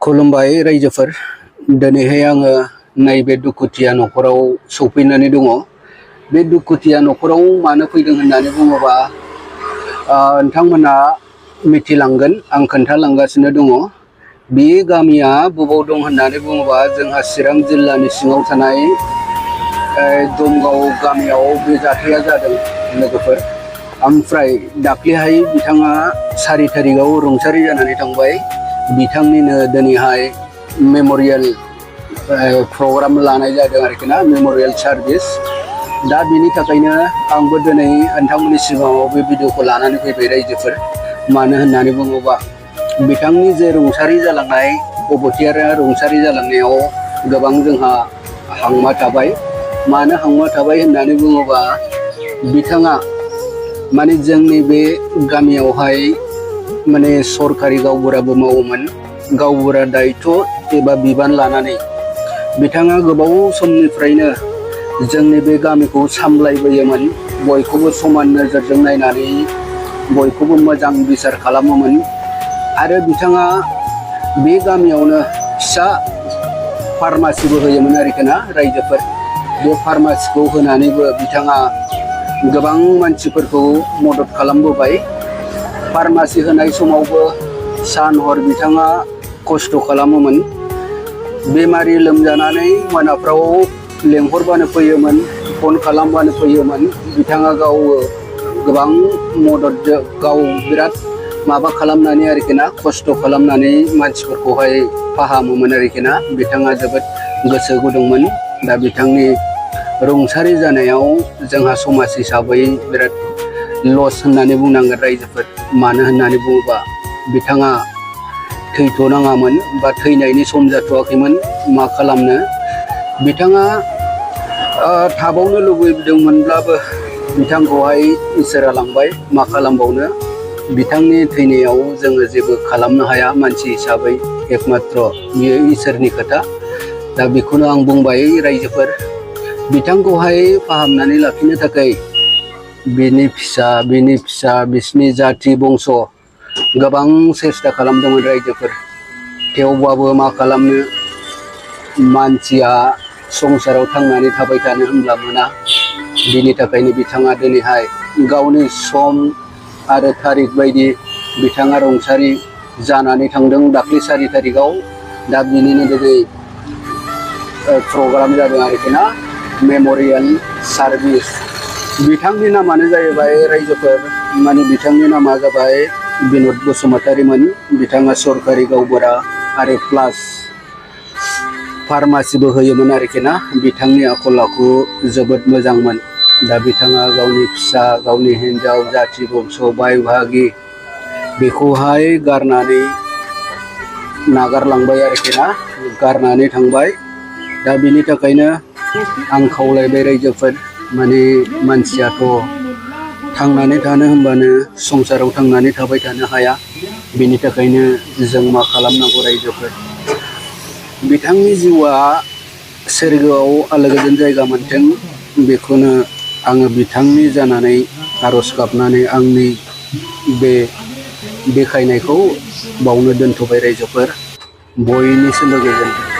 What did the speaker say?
खुलुमबाय रायजोफोर दिनैहाय आङो नैबे दुखुथिया न'खराव सफैनानै दङ। बे दुखुथिया न'खराव मानो फैदों होननानै बुङोबा नोंथांमोना मिथिलांगोन, आं खोन्थालांगासिनो दङ। बे गामिया बबाव दं होननानै बुङोबा जोंहा चिरां जिल्लानि सिङाव थानाय दमगाव गामियाव बे जाथाया जादों लोगोफोर। ओमफ्राय दाख्लैहाय बिथाङा 4 थारिखआव रुंसारि जानानै थांबाय। बिथांनिनो दिनैहाय मेम'रियेल प्रग्राम लानाय जादों आरोखि ना, मेम'रियेल सार्भिस। दा बिनि थाखायनो आंबो दिनै नोंथांमोननि सिगाङाव बे भिडिअखौ लानानै फैबाय रायजोफोर। मानो होननानै बुङोबा बिथांनि जे रुंसारि जालांनाय, अबथियारा रुंसारि जालांनायाव गोबां जोंहा हांमा थाबाय। मानो हांमा थाबाय होननानै बुङोबा बिथाङा माने जोंनि बे गामियावहाय माने सरकारि गावबुराबो मावोमोन। गावबुरा दायित्व एबा बिबान लानानै बिथाङा गोबाव समनिफ्रायनो जोंनि बे गामिखौ सामलायबोयोमोन। बयखौबो समान नोजोरजों नायनानै बयखौबो मोजां बिसार खालामोमोन। आरो बिथाङा बे गामियावनो फिसा फार्मासिबो होयोमोन आरोखि ना रायजोफोर। बे फार्मासिखौ होनानैबो बिथाङा गोबां मानसिफोरखौ मदद खालामबोबाय। फार्मासि होनाय समावबो सान हर बिथाङा खस्थ' खालामोमोन। बेमारि लोमजानानै मोनाफ्राव लेंहरबानो फैयोमोन, फन खालामबानो फैयोमोन। बिथाङा गाव गोबां मदद, गाव बिराद माबा खालामनानै आरोखि ना, खस्थ' खालामनानै मानसिफोरखौहाय फाहामोमोन आरोखि ना। बिथाङा जोबोद गोसो गुदुंमोन। दा बिथांनि रुंसारि जानायाव जोंहा समाज हिसाबै बिराद लस होननानै बुंनांगोन रायजोफोर। मानो होननानै बुङोबा बिथाङा थैथ'नाङामोन बा थैनायनि सम जाथ'वाखैमोन। मा खालामनो, बिथाङा थाबावनो लुबैदोंमोनब्लाबो बिथांखौहाय इसोरा लांबाय। मा खालामबावनो, बिथांनि थैनायाव जोङो जेबो खालामनो हाया मानसि हिसाबै, एकमात्र बियो इसोरनि खोथा। दा बेखौनो आं बुंबाय रायजोफोर। बिथांखौहाय फाहामनानै लाखिनो थाखाय बिनि फिसा बिसिनि जाथि बंस' गोबां सेस्था खालामदोंमोन रायजोफोर। थेवबाबो मा खालामनो, मानसिया संसाराव थांनानै थाबाय थानो होनब्ला मोना। बिनि थाखायनो बिथाङा दिनैहाय गावनि सम आरो थारिख बायदि बिथाङा रुंसारि जानानै थांदों दाख्लै 4 थारिखआव। दा बिनिनो दिनै प्रग्राम जादों आरोखि ना, मेम'रियेल सार्भिस। बिथांनि नामानो जाहैबाय रायजोफोर, माने बिथांनि नामा जाबाय बिन'द बसुमतारीमोन। बिथाङा सरकारि गावबुरा आरो प्लास फार्मासिबो होयोमोन आरोखि ना। बिथांनि आखल आखु जोबोद मोजांमोन। दा बिथाङा गावनि फिसा, गावनि हिन्जाव, जाथि बंस', बाय बाहागि बेखौहाय गारनानै नागारलांबाय आरोखि ना, गारनानै थांबाय। दा बिनि थाखायनो आं खावलायबाय रायजोफोर, माने मानसियाथ' थांनानै थानो होनबानो संसाराव थांनानै थाबाय थानो हाया। बिनि थाखायनो जों मा खालामनांगौ रायजोफोर, बिथांनि जिउआ सोरगोआव आलो गोजोन जायगा मोनथों, बेखौनो आङो बिथांनि जानानै आर'ज गाबनानै आंनि बे देखायनायखौ बावनो दोनथ'बाय रायजोफोर। बयनिसिमबो गोजोन्थों।